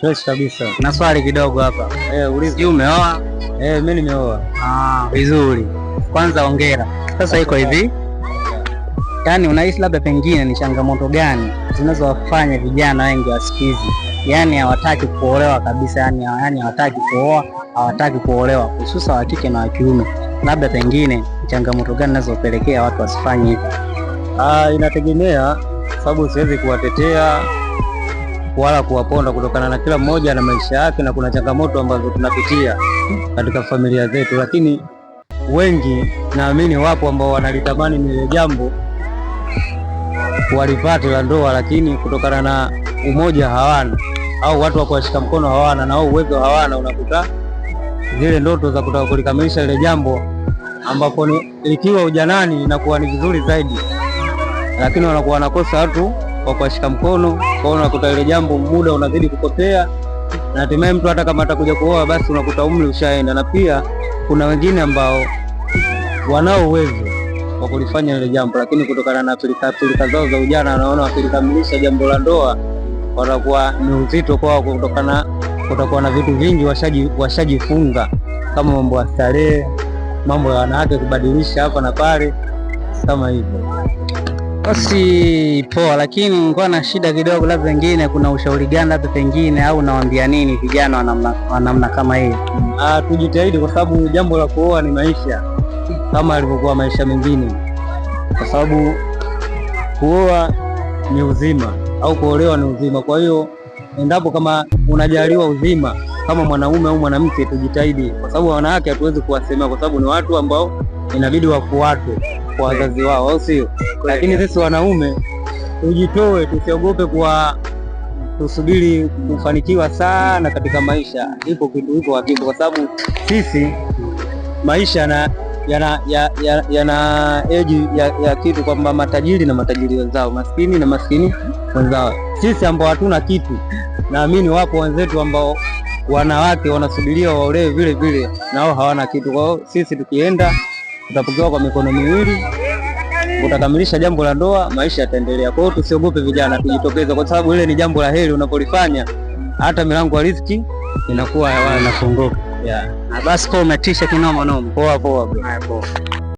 Fresh kabisa. Na swali kidogo hapa. Uliza. Sijui umeoa? Mimi nimeoa. Ah, vizuri. Kwanza hongera. Sasa iko hivi, yaani unahisi labda pengine ni changamoto gani zinazowafanya vijana wengi wa siku hizi, yaani hawataki kuolewa kabisa, yaani hawataki kuoa, hawataki kuolewa, hususa wa kike na wa kiume? Labda pengine changamoto gani zinazopelekea watu wasifanye hivyo? Ah, inategemea, sababu siwezi kuwatetea wala kuwaponda kutokana na kila mmoja na maisha yake, na kuna changamoto ambazo tunapitia katika familia zetu, lakini wengi naamini wapo ambao wanalitamani ni jambo walipate la ndoa, lakini kutokana na umoja hawana au watu wa kuwashika mkono hawana na uwezo hawana, unakuta zile ndoto za kutaka kulikamilisha lile jambo ambapo ni likiwa ujanani inakuwa ni vizuri zaidi, lakini wanakuwa wanakosa watu wa kuwashika mkono. Kwa hiyo unakuta ile jambo muda unazidi kupotea, na hatimaye mtu hata kama atakuja kuoa, basi unakuta umri ushaenda. Na pia kuna wengine ambao wanao uwezo wa kulifanya ile jambo, lakini kutokana na pilika pilika zao za ujana, wanaona wakilikamilisha jambo la ndoa watakuwa ni uzito kwao, kutokana kutakuwa na vitu vingi washajifunga kama mambo ya starehe, mambo ya wanawake kubadilisha hapa na pale kama hivyo. Basi poa, lakini nilikuwa na shida kidogo, labda pengine kuna ushauri gani, labda pengine au unawaambia nini vijana wa namna kama hiyo? Ah, tujitahidi kwa sababu jambo la kuoa ni maisha kama alivyokuwa maisha mengine, kwa sababu kuoa ni uzima au kuolewa ni uzima. Kwa hiyo endapo kama unajaliwa uzima kama mwanaume au mwanamke, tujitahidi, kwa sababu wanawake hatuwezi kuwasemea, kwa sababu ni watu ambao inabidi wafuatwe kwa wazazi wao, au sio? Lakini sisi wanaume tujitoe, tusiogope kuwa tusubiri kufanikiwa sana katika maisha. Ipo kitu, ipo hakipo, kwa sababu sisi maisha yana eji ya kitu kwamba matajiri na matajiri wenzao, maskini na maskini wenzao. Sisi ambao hatuna kitu, naamini wapo wenzetu ambao wanawake wanasubiria waolewe vile vile, nao hawana kitu. Kwa hiyo sisi tukienda tutapokewa kwa mikono miwili, utakamilisha jambo la ndoa, maisha yataendelea. Kwa hiyo tusiogope vijana, tujitokeze, kwa sababu ile ni jambo la heri. Unapolifanya hata milango ya riziki inakuwa Inafunguka. Yeah. Basi poa, umetisha kinoma noma. Poa poa bro. Haya, poa.